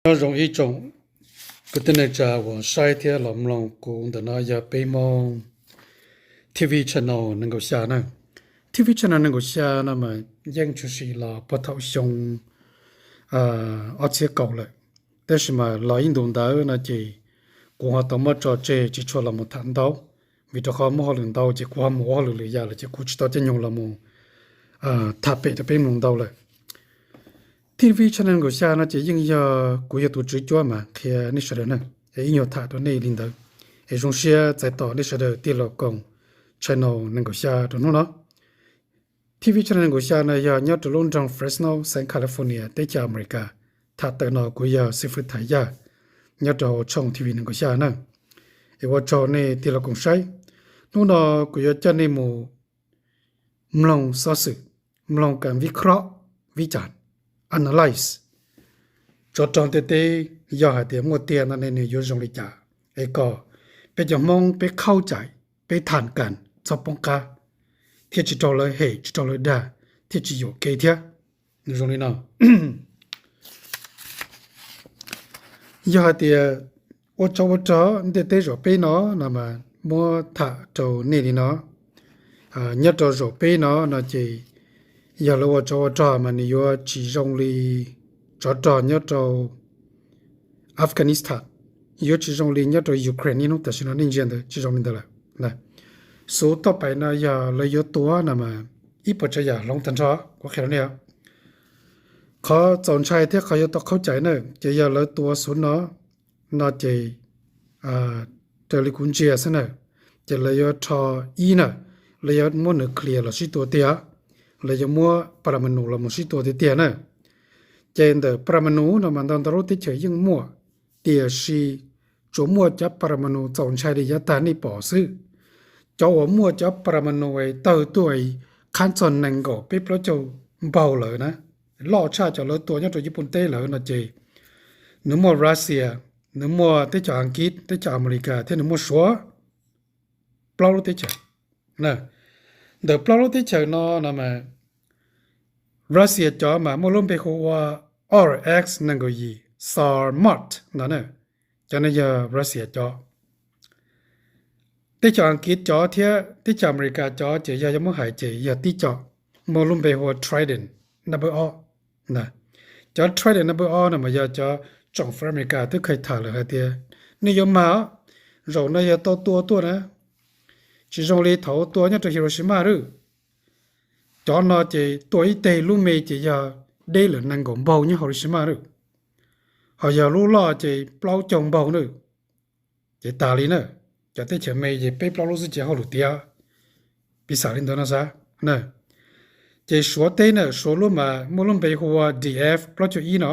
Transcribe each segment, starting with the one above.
Nyob zoo ib tsoom kwv tij neej tsa uas saib thiab los mloog kuv ntawm no yog peb Hmoob TV channel nees nkaum xya na. TV channel nees nkaum xya no mas yeej tshwm sim los puag thaum xyoo ob txhiab kaum lawm, tab sis mas los ib ntus ntawd no ces kuv ho tau muab tso tseg tsis tshua los mus tham ntau, vim rau qhov muaj hauj lwm ntau ces kuv ho mus ua hauj lwm lwm yam lawm ces kuv tsis tau caij nyoog los mus tham pem rau peb mloog ntau lawm. TV channel nees nkaum xya no ces yeej yog kuv yog tus tswv cuab mas qhia nej sawv daws na, es ib nyuag tham rau nej li ntawd, es zoo siab txais tos nej sawv daws tij laug koom channel nees nkaum xya rau hnub no. TV channel nees nkaum xya no yog nyob rau lub nroog Fresno, xeev California, teb chaws Amelikas. Tham tawm no kuv yog xib fwb Thaj Yaj nyob rau hauv tshooj TV nees nkaum xya na. Es ua tsaug nej tij laug koom saib. Hnub no kuv yuav coj nej mus mloog xov xwm, mloog kam vib khrob, vib cas, analyze tsov rog ntiaj teb, yog hais tias muaj tiag no ne nws yuav zoo li cas, es kom peb cov Hmoob peb khaub cai, peb tham kam txhob poob qab, thiaj tsis raug lawv hem tsis raug lawv dag, thiaj tsis yuam kev thiab. Nws zoo li no. Yog hais tias ua tsov ua rog ntiaj teb zaum peb no no mas muab tham rau nej li no. Nyob rau zaum peb no no ces yog lawv ua tsov ua rog mas nws yuav tsis zoo li tsov rog nyob rau Afghanistan, yuav tsis zoo li nyob rau Ukraine niaj hnub tam sim no nej ntsia ntawd tsis zoo li ntawd lawm. Xub toj pais no yog lawv yuav tua no mas ib puas tsav yam hloov tag nrho, kuv qhia rau nej. Qhov txaus ntshai thiab qhov yuav tau khaub cai na ces yog lawv tua xub no no ces raws li kuv ntsia xwb na, ces lawv yuav rho ib na, lawv yuav muab nuclear los sib tua tiag, lawv yuav muab paramanu los mus sib tua tiag tiag na. Ces ntawm paramanu no mas ntau ntau lub teb chaws yeej muaj, tiam sis tsuas muaj cov paramanu txaus ntshai li yav tag nej pom xwb. Cov uas muaj cov paramanu es tawg tuaj qhab txog nees nkaum peb plaub caug npaug lawm na, loj tshaj cov lawv tua nyob rau Yiv Pooj teb lawm no ces nws muaj Russia, nws muaj teb chaws Askiv, teb chaws Amelikas thiab nws muaj Suav. Plaub lub teb chaws. Ntawm plaub lub teb chaws no no mas Russia cov mas muaj lub npe hu ua R X nees nkaum yim Sarmat no na, cov no yog Russia cov. Teb chaws Askiv cov thiab teb chaws Amelikas cov ces yog yuav muab hais ces yog tib co, muaj lub npe hu ua Trident number ob. Cov Trident number ob no mas yog cov tsoom fwv Amelikas twb kheev tham lawm hais tias nej yuav mag, zaum no yog tau tua tuaj na, tsis zoo li thaum tua nyob rau Hiroshima lawm. Cov no ces tua ib teg lub me ces yog deb lawm nees nkaum npaug nyob Hiroshima lawm, ho yog lub loj ces plaub caug npaug na. Ces tas li na, cov teb chaws me ces peb plaub lub xwb ces hauj lwm tiav, piv xam li ntawd no xav. Ces Suav teb na, Suav lub mas muaj lub npe hu ua D F plaub caug ib no,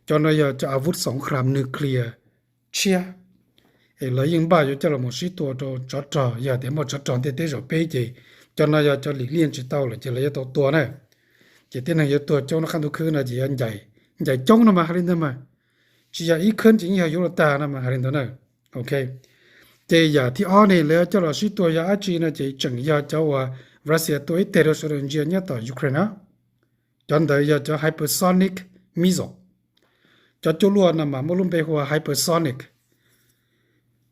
cov no yog cov a vub xoov khram nuclear tshiab, es lawv yeej npaj yuav coj los mus sib tua rau tsov rog, yog tias muaj tsov rog ntiaj teb zaum peb ces cov no yog cov lim liaj tsis tau lawm ces lawv yuav tau tua na. Ces tib neeg yuav tuag coob no qab ntuj khwb no ces yuav ncaim coob no mas hais li ntawd mas, tsis yog ib khwb ces yeej yog yuav luag tag no mas hais li ntawd na. Ok, ces yam thib ob ne lawv yuav coj los sib tua yog dab tsi no ces tseem yog cov uas Russia tua ib teg rau sawv daws ntsia nyob tom Ukraine na. Cov ntawd yog cov hypersonic missile. Cov cuaj luaj no mas muaj lub npe hu ua hypersonic.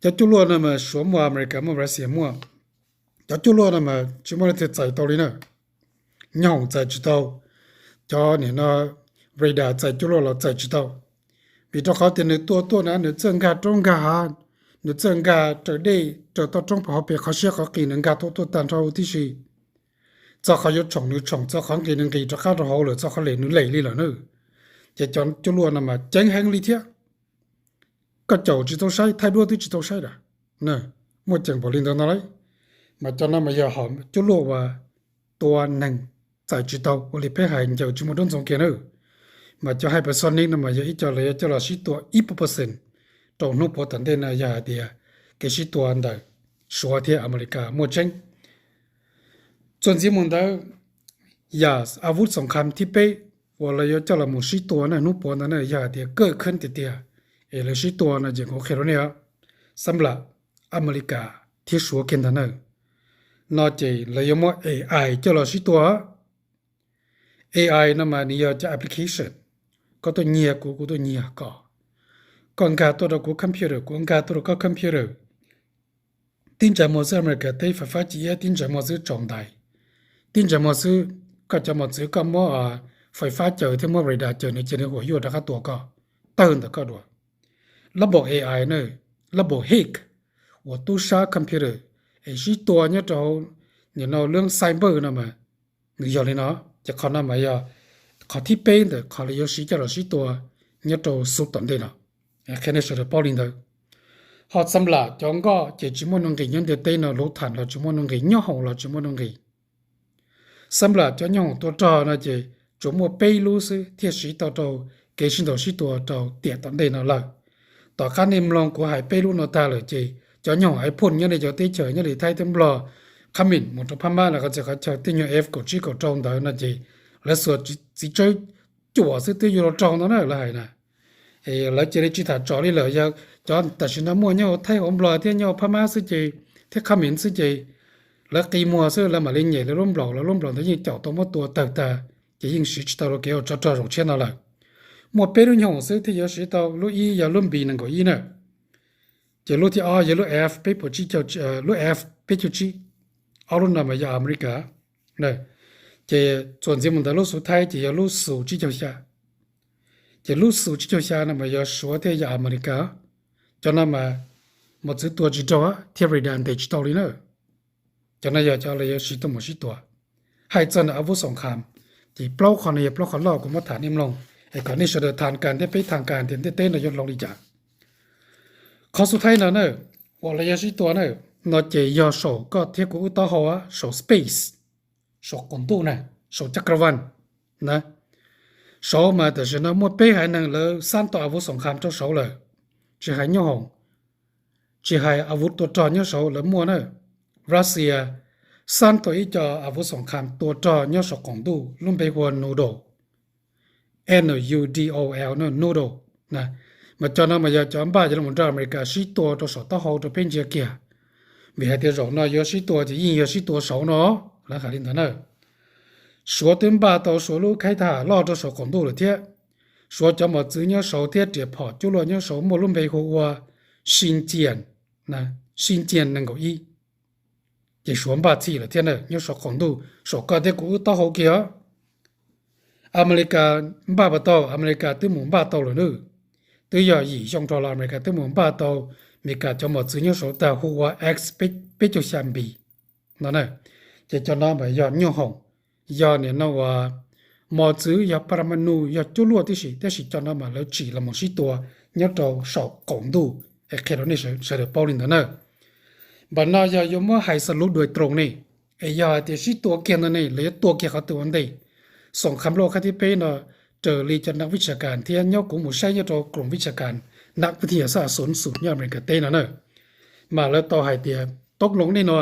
Cov cuaj luaj no mas Suav muaj, Amelikas muaj, Russia muaj. Cov cuaj luaj no mas tsis muaj leej twg txais tau li na. Nyob hoom txais tsis tau, cov nim no radar txais cuaj luaj los txais tsis tau, vim rau qhov tias nws tua tuaj na nws txawj nkag roob nkag hav, nws txawj nkag raws dej raws toj roob pem hauv pes qhov siab qhov qis nws nkag tuaj tuaj tag nrho huv tib si. Txog qhov yuav tshoom nws tshoom, txog qhov nqis nws nqis rov qab rau hauv lawm, txog qhov lem nws lem li lawm na. Ces cov cuaj luaj no mas ceev heev li thiab. Koj caum tsis tau saib, thaij duab twb tsis tau saib lawm. Muaj ceem npaum li ntawd no lauj. Mas cov no mas yog hom cuaj luaj uas tua neeg txais tsis tau, ua li peb hais ncaws tsis muaj duab ntxoov kiag na. Mas cov hypersonic no mas yog ib co lawv yuav coj los sib tua ib puas percent rau hnub puav tom ntej no yog hais tias kev sib tua ntawm Suav thiab Amelikas muaj tseeb. Txuas ntxiv mus ntawd, yam a vub xoom kham thib peb uas lawv yuav coj los mus sib tua na hnub puav ntawd na yog hais tias kawj khab tiag tiag es lawv sib tua no ces kuv qhia rau nej, xab lam Amelikas thiab Suav kiag ntag na, no ces lawv yuav muab A I coj los sib tua. A I no mas nws yog cov application, koj tuaj nyiag kuv, kuv tuaj nyiag koj, koj nkag tuaj rau kuv computer, kuv nkag tuaj rau koj computer. Tib ntsais muag xwb Amelikas teb fais fab ci iab, tib ntsais muag xwb tsaus ntais, tib ntsais muag xwb koj cov mos txwv koj muab fais fab caws thiab muab radar caws nws ces nws huam yuaj rov qab tua koj, tawg ntawm koj dua. Lab npaum A I na, lab npaum Hick uas tub sab computer es sib tua nyob rau hauv nim no lub cyber no mas nws yog li no. Ces qhov no mas yog qhov thib peb ntawm qhov lawv yuav siv coj los sib tua nyob rau xub tom ntej no. Qhia nej sawv daws paub li ntawd. Ho xam lam cov nkoj ces tsis muaj nuj nqis nyob ntiaj teb no, lub tham los tsis muaj nuj nqis, nyob hoom los tsis muaj nuj nqis. Xam lam cov nyob hoom tua rog no ces tsuas muaj peb lub xwb thiaj siv tau rau kev sib ntaus sib tua rau tiam tom ntej no lawm. Tom qab nej mloog kuv hais peb lub no tag lawm ces cov nyob hoom iPhone nyob nej cov teb chaws nyob li Thaib thiab Nplog, qhab meem mus rau Phab Mab los qhov txhia qhov chaw tej nyuag F kaum tsib kaum rau ntawd no ces lawv xuas txiv tsawb cuam xwb twb yuav luag raug ntau na lawv hais na. Lawv cia li tsis tham tso li lawm, yog cov tam sim no muaj nyob hauv Thaib hauv Nplog thiab nyob hauv Phab Mab xwb ces, thiab qhab meem xwb ces lawv qi muag xwb lawv mam li nyem lawv lub nplaum, lawv lub nplaum ntawd yeej caum tau muab tua tawg tag, ces yeej siv tsis tau rau kev ua tsov rog zaum tshiab no lawm. Muaj peb lub nyoog xwb thiaj yuav siv tau, lub ib yog lub B nees nkaum ib na, ces lub thib ob yog lub F peb puas tsib caug, lub F peb caug tsib, ob lub no mas yog Amelikas. Ces txuas ntxiv mus ntawm lub xu Thaib ces yog lub xu tsib caug xya. Ces lub xu tsib caug xya no mas yog Suav thiab yog Amelikas. Cov no mas mos txwv tua tsis raug thiab radar ntes tsis tau li na. Cov no yog cov lawv yuav siv tuaj mus sib tua. Hais txog ntawm a vuv xoom kham, ces plaub qhov no yog plaub qhov loj kuv muab tham nej mloog, es kom nej sawv daws tham kas thiab peb tham kas tias ntiaj teb no yuav hloov li cas. Qhov xu Thaib no na, uas lawv yuav sib tua na, no ces yog saum koj thiab kuv wb taub hau, saum space, saum qaum ntuj na, saum caj ka vaj na. Saud mas tam sim no muaj peb haiv neeg lawv xab tau a vuv xoom kham rau saud lawm, tsis hais nyob hoom, tsis hais a vuv tua rog nyob saud lawv muaj na. Russia xab tau ib co a vuv xoom kham tua rog nyob saum qaum ntuj lub npe hu ua Noodle, N U D O L, Noodle. Mas cov no mas yog cov npaj yuav los nrog Amelikas sib tua rau saum taub hau rau peb ntsia kiag. Vim hais tias zaum no yuav sib tua ces yeej yog sib tua saud no, lawv hais li ntawd na. Suav twb npaj tau Suav lub khaib thab ham loj rau saum qaum ntuj lawm thiab. Suav cov mos txwv nyob saud thiab riam phom cuaj luaj nyob saud muaj lub npe hu ua Shijian, Shijian nees nkaum ib. Ces Suav npaj txhij lawm thiab na, nyob saum qaum ntuj saum koj thiab kuv wb taub hau kiag os. Amelikas npaj puas tau? Amelikas twb mus npaj tau lawm nawb. Twb yog yim xyoo dhau los Amelikas twb mus npaj tau Amelikas cov mos txwv nyob saud tag hu ua X peb caug xya B no na. Ces cov no mas yog nyuj hoom, yog nim no ua mos txwv, yog paramanu, yog cuaj luaj tib si, tab sis cov no mas lawv tsim los mus sib tua nyob rau saum qaum ntuj. Es qhia rau nej sawv daws paub li ntawd na. Npam no yog yuav muab hais xav lub dua roos ne, es yog hais tias sib tua kiag ntawd ne, lawv yuav tua kiag qhov twg ua ntej? Xoom kham loj qab thib peb no, raws li cov nas vij tsas kas thiab nyob kuv mus saib nyob rau koom vij tsas kas, nas vij thij yas xab xov xum nyob Amelikas teb no na, mas lawv tau hais tias toob loo nej no,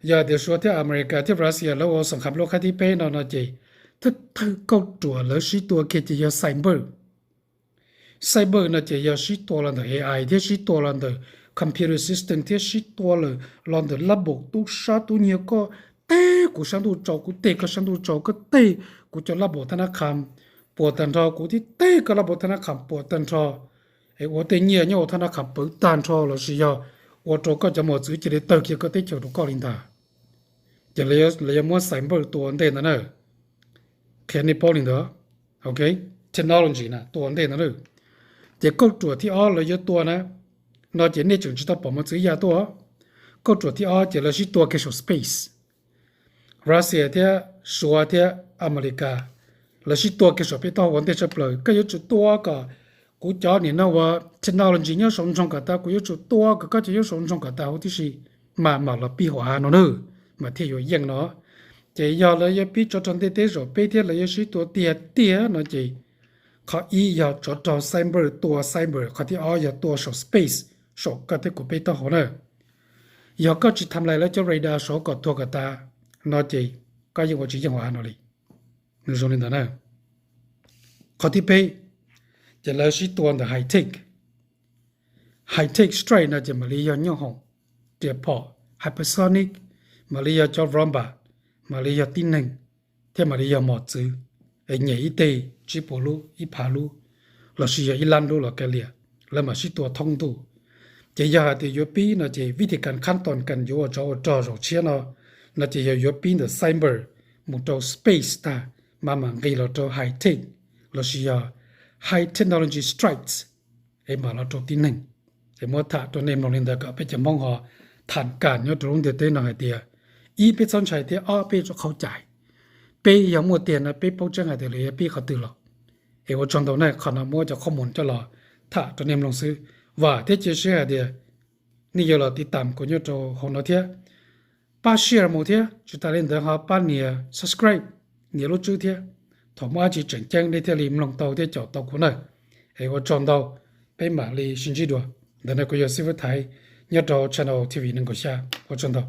yog hais tias Suav thiab Amelikas thiab Russia lawv ua xoom kham loj qab thib peb no no ces thawj thawj kauj ruam lawv sib tua kiag ces yog cyber. Cyber no ces yog sib tua los ntawm A I thiab sib tua los ntawm computer system thiab sib tua lawm los ntawm lab npaum tub sab tub nyiag, koj teg kuv sab ntuj tsaus, kuv teg koj sab ntuj tsaus, koj teg kuv cov lab npaum thab nab kham puas tag nrho, kuv thiaj teg koj lab npaum thab nab kham puas tag nrho. Es ua tej nyiaj nyob hauv thab nab kham pawv tag nrho lossis yog ua rau koj cov mos txwv cia li tawg kiag koj teb chaws rau koj li ntag. Ces lawv yuav muab cyber tua ntej ntawd na. Qhia nej paub li ntawd. Ok, technology na tua ntej ntawd na. Ces kauj ruam thib ob lawv yuav tua na, no ces nej tseem tsis tau pom mos txwv ya tuaj. Kauj ruam thib ob ces lawv sib tua kiag saum space. Russia thiab Suav thiab Amelikas lawv sib tua kiag saum peb taub hau ua ntej tshaj plaws. Koj yuav tsum tua kom kuv cov nim no ua technology nyob saum nroog kom tas, kuv yuav tsum tua kom koj cov nyob saum nroog kom tas huv tib si, mas mam los pib hauv av no na, mas thiaj yuav yeej no. Ces yog lawv yuav pib tsov rog ntiaj teb zaum peb thiab lawv yuav sib tua tiag tiag no ces qhov ib yog tsov rog cyber tua cyber, qhov thib ob yog tua saum space, saum koj thiab kuv peb taub hau na. Yog koj tsis tham lais lawv cov radar saud kom tuag kom tas no ces koj yeej ua tsis yeej hauv av no li. Nws zoo li ntawd na. Qhov thib peb ces lawv sib tua ntawm high tech. High tech strike no ces mam li yog nyoob hoom, riam phom, hypersonic, mam li yog cov robot, mam li yog tib neeg, thiab mam li yog mos txwv, es nyem ib teg tsib puas lub, ib phav lub, lossis yog ib lab lub los kav liam, lawv mam sib tua thoob ntuj. Ces yog hais tias yuav pib no ces vib thi kas khab toos kas yuav ua tsov ua rog zaum tshiab no, no ces yog yuav pib ntawm cyber mus rau space tag, mas mam nqis los rau high tech, lossis yog high technology strikes, es mam los rau tib neeg. Es muab tham rau nej mloog li ntawd kom peb cov Hmoob ho tham kas nyob rau lub ntiaj teb no hais tias, ib, peb txhob ntshai thiab ob, peb yuav tsum qhov cai. Peb yog muaj tiag no peb paub tseeb hais tias lawv yuav pib qhov twg los. Es ua tsaug ntau na, qhov no muab cov qhob mus coj los tham rau nej mloog xwb. Vam thiab cia siab hais tias nej yuav los tiv tam kuv nyob rau hauv no thiab. Pab share mus thiab, tsis tas li ntawd ho pab nias subscribe, nias lub tswb thiab. Thaum muaj dab tsi tseem ceeb nej thiaj li mloog tau thiab caum tau kuv na. Es ua tsaug ntau, peb mam li sib ntsib dua. Ntawm no kuv yog Xib Fwb Thaiv nyob rau channel T V nees nkaum xya. Ua tsaug ntau.